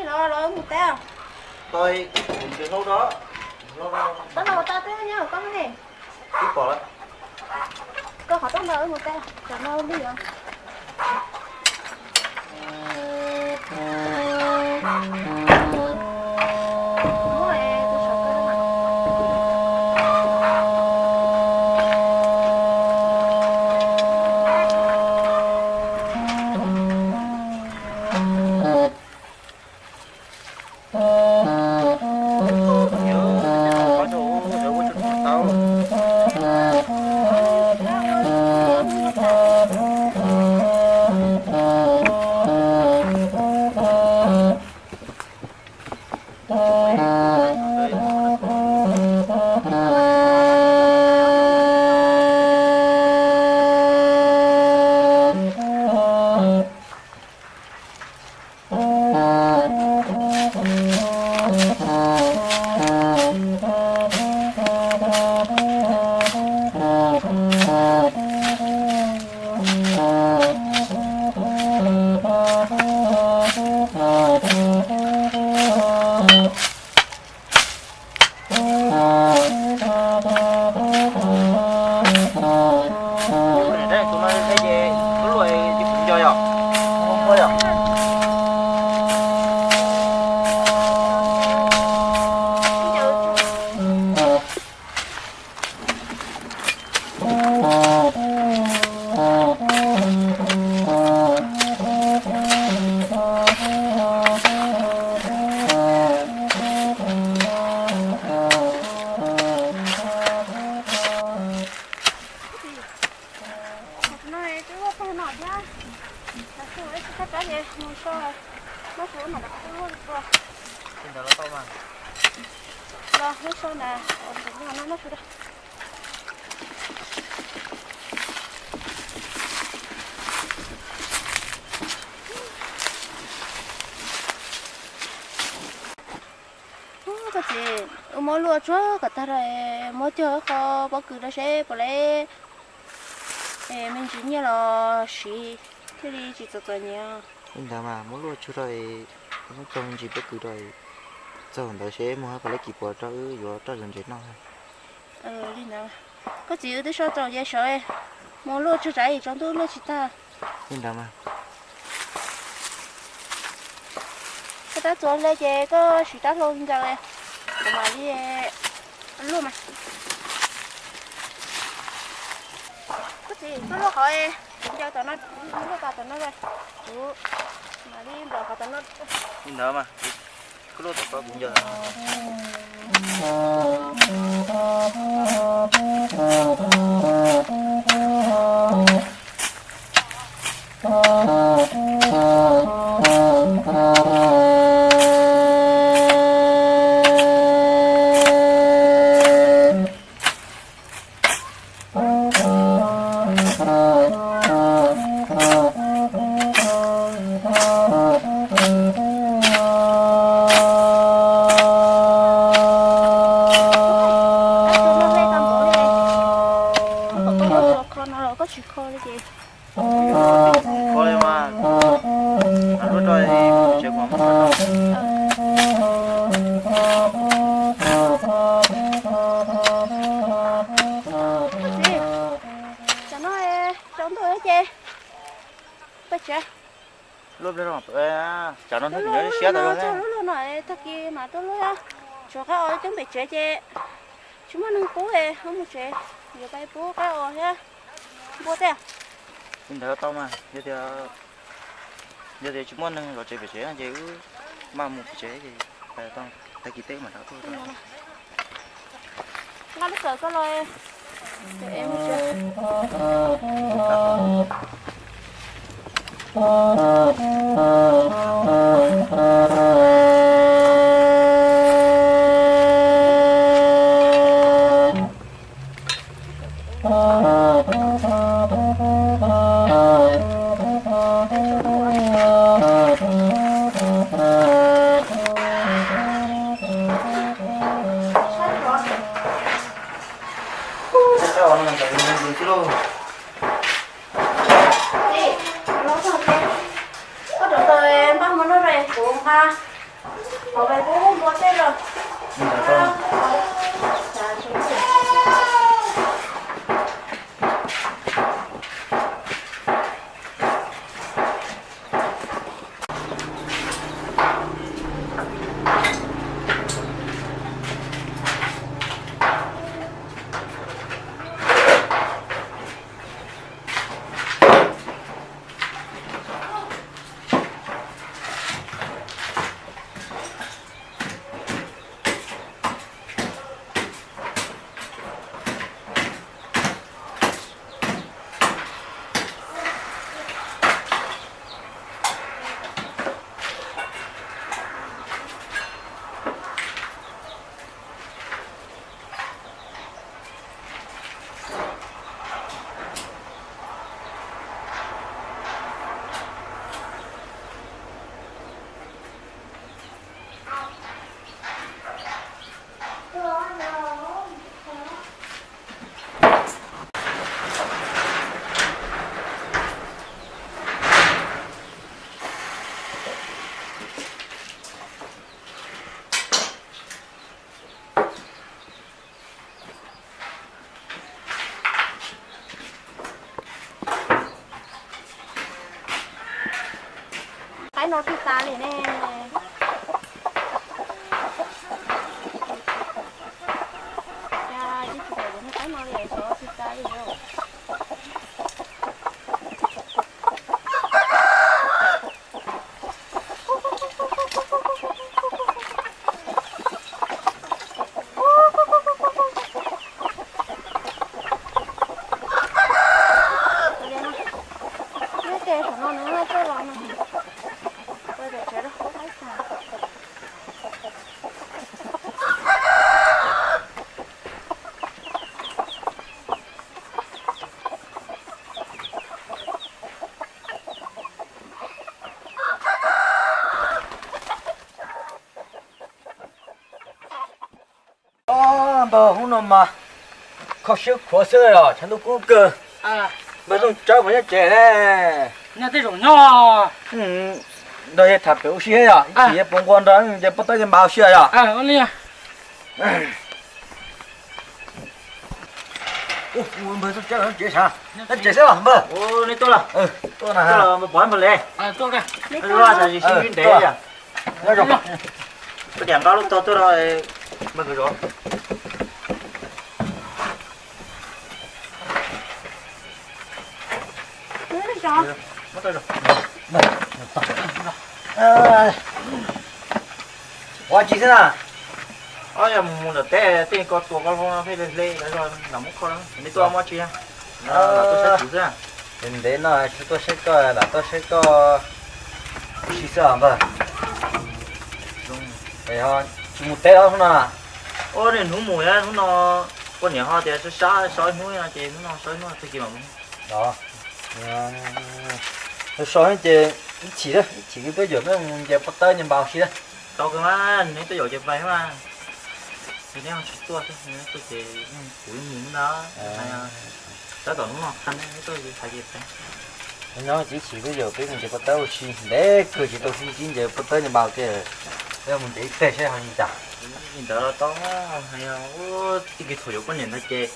Los mus teb. Tab los tau teb nyob koj ne. Twb pom lawm. Koj qhov toj ntawd mus teb, tsam no li os. Tus no deb ces lub luaj ces kuv nco yom, muab yom. Tus no twb luaj tag no thiab. Los xyuas ib tsam koj rov ces mus so, muab xyuas mam rov qab luaj dua. Los muab so na, ntawm no muab xyuas rau. Koj txiv, wb muab luaj tsuag kom tag rau, muab cog qho pob kws rau seb puas le, es me ntsis nyiaj los siv thiaj li tsis txom txom nyem. Li ntawd mas muab luaj tsuag rau, muab cog me ntsis pob kws rau, txog ntawd seb muag puas le kis puas rau wb yuav roj yuav ntses noj. Li ntawd, koj txiv, wb twb so txaus ces sawv mus luaj tsuag tsam ib tsam ntuj luaj tsis tag. Li ntawd mas. Koj tab txuas hle ces koj siv rab hlau ncaws, kuv mam li luaj mas. Koj txiv, koj luaj qhov, kuv ncaws tom no, luaj tas tom no, kuv mam li nplaum qhov tom no. Li ntawd mas, koj luaj tom ko kuv ncaws. Koj tsis kho li ces. Kho li mas, luaj rau tsev kuv muab kho rau. Tam no tsaus ntuj ces peb tsev. Luaj pliag, tsam no hnub twb siab tas zog. Luaj no tag kis mas tuaj luaj, tshuav qaib os coob pem tsev ces tsis muaj neeg pub es ho mus tsev, yuav pais pub qaib os thiab npua tej. Li ntawd tau mas, yog tias, yog tias tsis muaj neeg zov tsev pem tsev no ces wb maj mus pem tsev ces tag kis teb mam rov tuaj. Nqa lub kawm koj los. Koj rov tau npaj muag noj rau kuv nqa. Qaib no tsis tas li ne. Cas tsis pom cov niag qaib no li, xyov tsis tas li os. Nyob ces saum no nws tuaj los no, ua cas tsev rau qub qaib tas. Npawg, hnub no mas kho siab khuav xwb os, tshav ntuj kub kawg. Npawg Tooj Tsawb puas nyob tsev ne? Nyob tej zaum nyob. Nrog yawg tham pem ua si thiab yom, ib chim yawg puas nquag nrog yawg pab tawb yawg npau ua si yom? Npawg Tooj Tsawb, nyob tsev xwb los npawg? Tuaj na, pov npawg le. Nyob zoo. Peb tias nqa lub tog tuaj rau npawg nkawd zov. Ua tsi xwb na? Ob, yog mus ntawm teb tej ko tua koj hlo no pheej hle hle lawv zog lam muab kho. Nej tuaj muaj tsi? Lam tuaj saib kuv xwb. Ntev no tsis tuaj saib koj, lam tuaj saib koj ua si xwb os npawg. Tsis mus teb los hnub no? Ua niaj hnub mus, hnub no poj niam ho tias sab sab, so ib hnub no ces hnub no so ib hnub tag kis mam mus. Los so ces ib chim, ib chim twb tuaj yaum peb mus nce pob tawb nce npau si. Tau kawg mas, neb tuaj yaum ces pais mas. Ces neb ho tsis tuaj xwb, neb tuaj ces kuv yeej mus ntag. Tab tom hnub no qhia neb tuaj ces pais ces pais. Nyob ces ib chim twb yaum peb mus nce pob tawb ua si, ntev kawg tsis tau sib ntsib nce pob tawb nce npau ces peb mus nce ib teg seb ho li cas. Li ntawd los tau, hais tias thaum yuav poj niam ntawd ces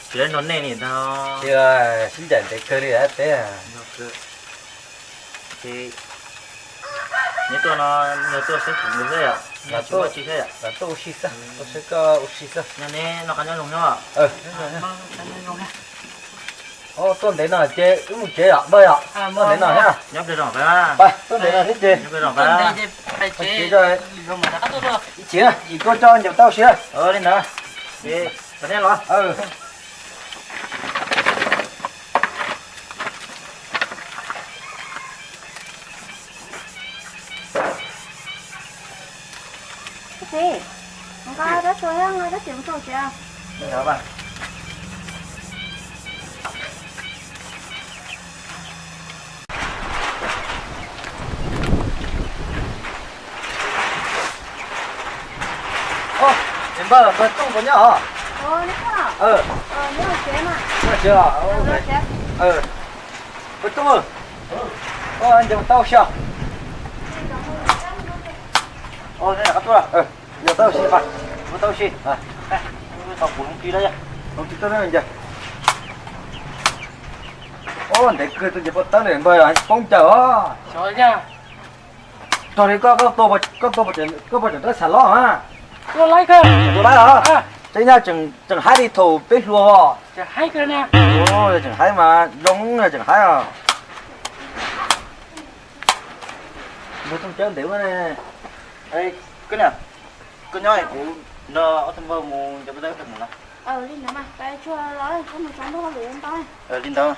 tsis tau nrog nej li ntag. Sib ncaim ntev kawg li peb. Ces neb tuaj no yog tuaj saib kuv xwb yom? Tsis muaj tsi thiab yom? Tuaj ua si xwb, tuaj saib koj ua si xwb. Nyob neb noj qab nyob zoo nyob. Tuaj ntev no ces wb mus tsev yom npawg yom? Tuaj ntev no thiab. Nyob plig zoo pais. Tuaj ntev no thiab ces ib chim, ib chim tuaj coj nce pob tawb ua si. Li ntawd, pais neb los. Txiv, nqa rab tsuas thiab nqa rab riam mus rau tsev. Ces npawg, npawg Tooj puas nyob os? Nyob tsev os. Npawg Tooj, nce pob tawb ua si os. Ua tau si, ua tau si. Tau kuv hloov ti lawm, hloov ti tau na ncaws. Ua ntev kawg tus ncaws pov tawb lawm npawg, poob ncaws os. Tog li koj, koj puas tseem tab xav lob mas? Tua laib os. Tseem nyaj tseem haib li thaum peb hluas os. Tseem haib mas zoo, tseem haib os. Npawg Tooj Cawb ntev ua ne. Koj nyob kuv nrog ob tug npawg mus ncaws pov tawb tag mus na. Li ntawd, li ntawd.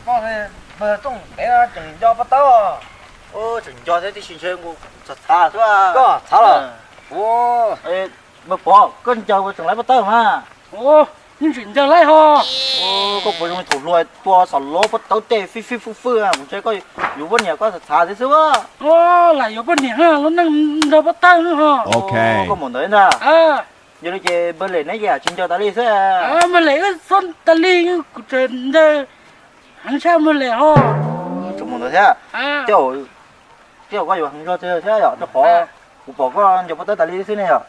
Koj npawg Tooj ntev tseem nco pov tawb. Tseem nco thiab tib si, ntshe kuv txhav txhav xwb. Koj txhav los? Npawg Pov, koj ncaws tseem laib pov tawb mas. Yeej tseem ncaws laib ho. Koj puas zoo thaum hluas tua xom lob pov tawb tej fij fij fwj fwj, kuv ntshe koj yuav poj niam koj txhav txhav thiab xwb. Lam yuav poj niam, lub neej nrog pov tawb ho. Koj mus ntawd ntag. Yog li ces npawg Lem neb ces tsis ncaws tas li xwb. Npawg Lem wb txhob tas li, kuv tseem ncaws heev tshaj npawg Lem ho. Tseem mus ntawd thiab. Tej zaum koj yuav heev zog tiag thiab yom, rau qhov kuv pom koj ncaws pov tawb tas li xwb ne yom.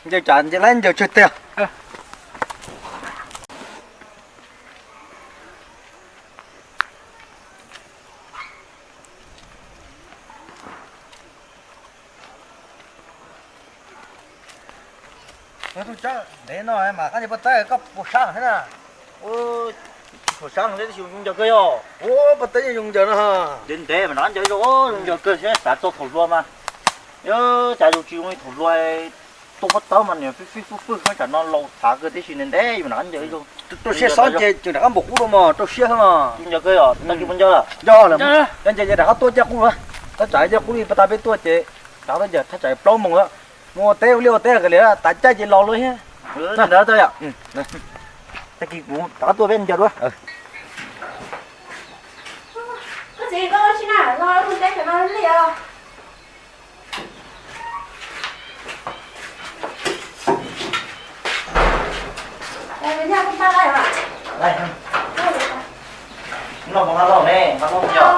Ncaws tsam ncaws laib ncaws tsawg tiag. Ntev no mas koj ncaws pov tawb koj puas sab thiab na? Puas sab thiab, tab sis zoo ncaws kawg yog. Pov tawb yeej zoo ncaws no. Ntev ntev mas ncaws zoo, zoo ncaws kawg thiab, xav txog thaum hluas mas. Yog cas zoo tsis zoo li thaum hluas, tua pov tawb mas niam fij fij fwj fwj, tsam no laus txhav kawg tib si, ntev ntev yus ncaws zoo. Rau siab xob ces tseem rov qab npaum qub dua mog, rau siab xwb mog. Ncaws kawg yog, tag kis puas ncaws? Ncaws lawm, ncaws ces rov qab tuaj ciaj qub lawm. Tab tsam ciaj qub li pas tas peb tuaj ces rov qab tuaj ncaws thaj tsam plaub moos lawm. Mus ua teb ua liaj ua teb kom liam tas caij ces los lawm thiab. Ntawd tau yom. Tag kis kuv rov qab tuaj peb ncaws dua. Koj txiv, koj ua tsi na, no ua teb tam no li os? Noj mov nqa lauj ne, nqa lauj yog.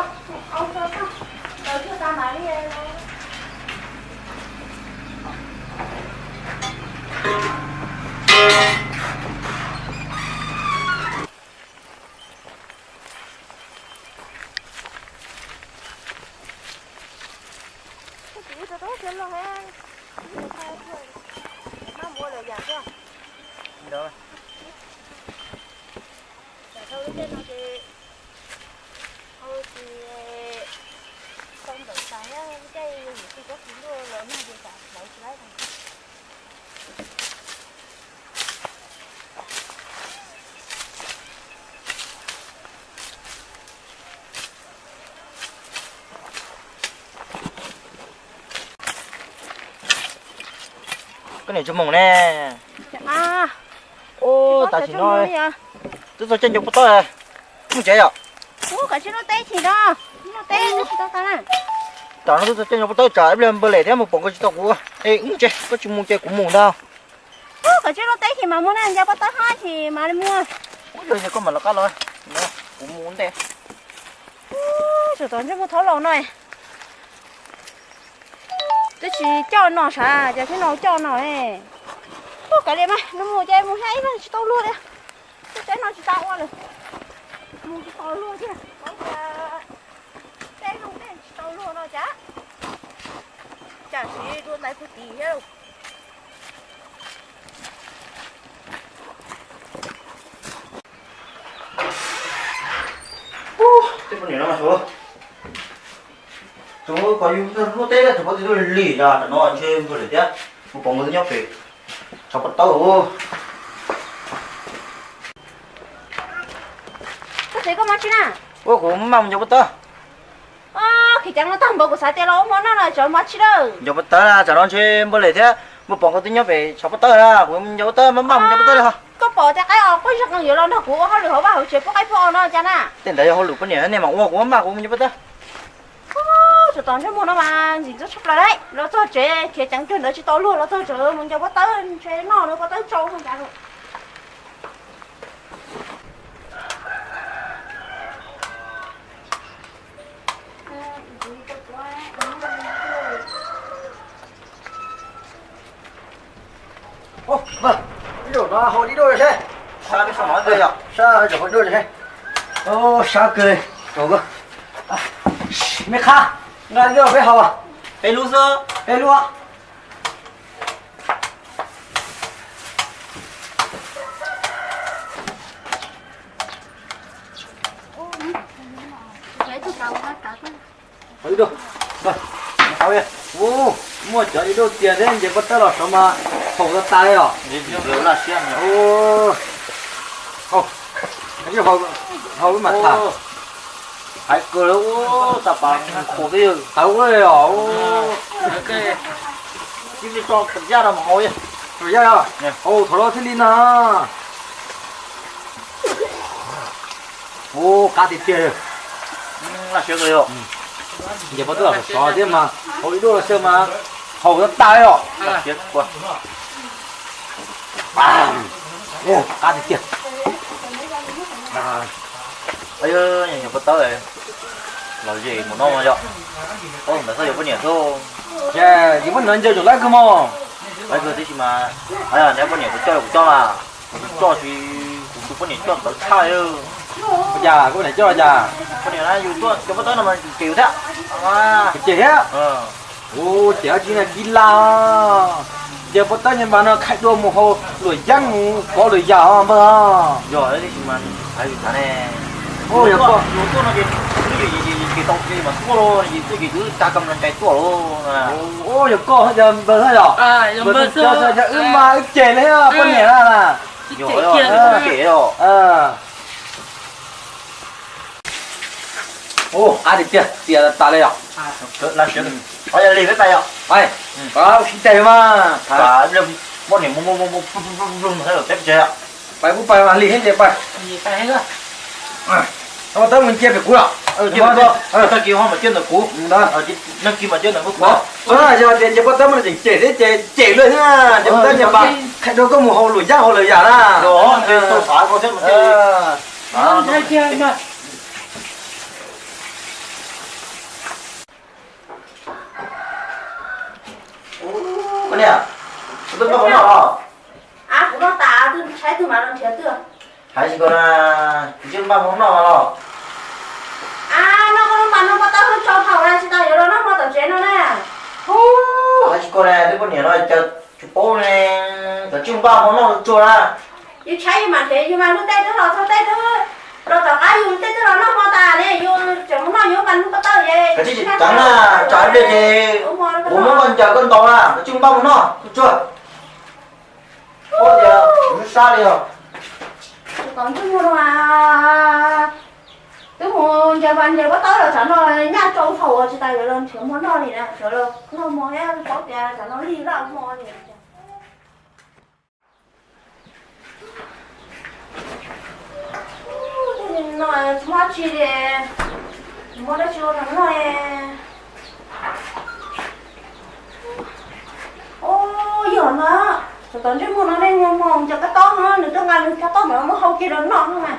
Koj niam tsis moos ne. Ub, tam sim no twb txog caij ncaws pob tawb, mus tsev yom. Tam no twb txog caij ncaws pob tawb, tsam ib pliag npawg Lem thiab mus pom koj tsis tau kuv. Es mus tsev, koj tsis mus ces kuv mus ntag. Koj tsis mus teb ces mam mus na, ncaws pob tawb hab ces mam li mus. Ub, yog ces koj mam lawv qab los, kuv mus ntej. Tsam tom ntsej muag thaub laus no twb tsis coj no sav, cas thiaj no coj no ne. Ub, kav liam mas, nws mus ces mus thiab, ib pliag tsis tau luag li. Tej teb no tsis tau ua lawm, mus tsis tau luag thiab, peb zoo tej tsis tau luag no cas. Cas siv dua ntaiv puag tim thiab. Tej poj niam no mas, tsuav kom yus hlub teb, tsuav kom tib tug lig tas no ntshe npawg Lem thiab, mus pom nkawd twb nyob pem tshav pob tawb. Koj txiv, koj mus tsi na? Ua, kuv maj mus ncaws pob tawb. Khiav ceev no tag npaum kuv xav tias los ua hmo noj no, tseem mus tsi lawm? Ncaws pob tawb na, tsam no ntshe npawg Lem thiab mus pom nkawd twb nyob pem tshav pob tawb na, kuv ncaws pob tawb, maj maj mus ncaws pob tawb li ho. Koj pom tias qaib os, koj zoo qees yuav los nrog kuv ua hauj lwm hauv vaj hauv tsev pub qaib pub os no cas na? Tej ntawd yog hauj lwm poj niam nej mam ua, kuv maj maj kuv mus ncaws pob tawb. Tsam tom ntsej muag no mas ntxim ntxub tshaj plaws lauj, los txog tsev khiav ceev kawg ntawd tsis tau luag, los txog tsev mus ncaws pob tawb ntshe noj lawm pob tawb tsau no cas lawm. Sab peb sau no yom. Sab cov qhov duaj sab kawg li. Me qha, nqa ib lub peb haus. Peb lub xwb. Peb lub. Ua, muaj cov ib duj tiag thiab nce pob tawb los saud mas haus tas tas li os. Haus, haus mas tham. Hais kawg li, tab pas haus tib tawv ua li os. Cia li tso tom yaj no mas haus, tom yaj, haus thaum no thiaj li na. Ua, qab tiag tiag. Nce pob tawb los sov thiab mas haus ib duj los xwb mas haus tas tas li os. Qab tiag tiag. Pob tawb los zem mus noj yom. Ntawd xwb yuav poj niam xwb. Ces yus poj niam no ncaws tsoom lawv kawg mog. Lawv kawg tib si mas, neb poj niam kuv coj kuv coj mas, kuv coj tsis, kuv tus poj niam coj tawv tshaj li. Ua cas koj poj niam coj cas? Poj niam na yus tuaj cov pob tawb no mas ces yus thiab. Ces thiab. Ua ces tsis na kib laj. Nce pob tawb nce npas no khaij dua mus haus luam yeeb mus kov luam yam os npawg. Yog tib si mas, yus xav ne, yus tuaj no ces, yus tau mas tuaj los, yus tuaj ces yus tsa kam los cais tuaj los. Yog koj yog npawg thiab yom? Npawg cov xav yog wb mas wb cem li poj niam na. Yog cem os. Ua qab tiag tiag, tias tas li os. Qhov yog li peb pais yom. Pais, pais sib ceg mas. Poj niam mus mus mus mus, peb tsev. Pais kuj pais mas lig thiab ces pais. Tawb mus cia pem kuv os. Tag kis ho mam cia ntawm kuv. Tag kis mam cia ntawm kuv. Yog tias nce pob tawb mas tseem cem thiab ces cem luaj thiab, nce pob tawb nce npas, qhia rau koj mus haus luam yeeb haus luam yam na. Ua niam, kuv twb npaj hmo noj los. Kuv noj tas, twb tshaib twg mas los nrhiav twg. Hais tsis koj na, kuv twb npaj hmo noj los. Noj koj lub mas noj pob tawb tsau thaum na, tsis tas yuav los noj hmo tom tsev no na. Hais tsis koj na, twb poj niam no cas tsis paub ne, koj twb npaj hmo noj tsuag na. Yus tshaib yus mam nrhiav, yus mas lub caij twb los txog caij twb los tom qab, yus caij twb los noj hmo tas ne, yus tseem mus noj yus mas noj pob tawb es. Koj tsis tseem ceev na, tsam ib pliag ces kuv muab koj ncaws koj ntaus na, koj twb npaj hmo noj tsuag. Ua tias kuv sab li os. Tom ntsej muag no mas twb mus ncaws mas ncaws pob tawb los tsam no nyaj tsau thaum uas tsis tas yuav los nrhiav hmo noj li na, sawv los noj hmo thiab paub tias tsam no lig laj hmo li. No tsis muaj dab tsi li, tsis muaj dab tsi ua no noj li. Ua yog no, tsam tom ntsej muag no nej nco hmo ncaws pob tawb no, nws tuaj nqa nws cov pob tawb ntawd muab hau kiag rau noj no mas.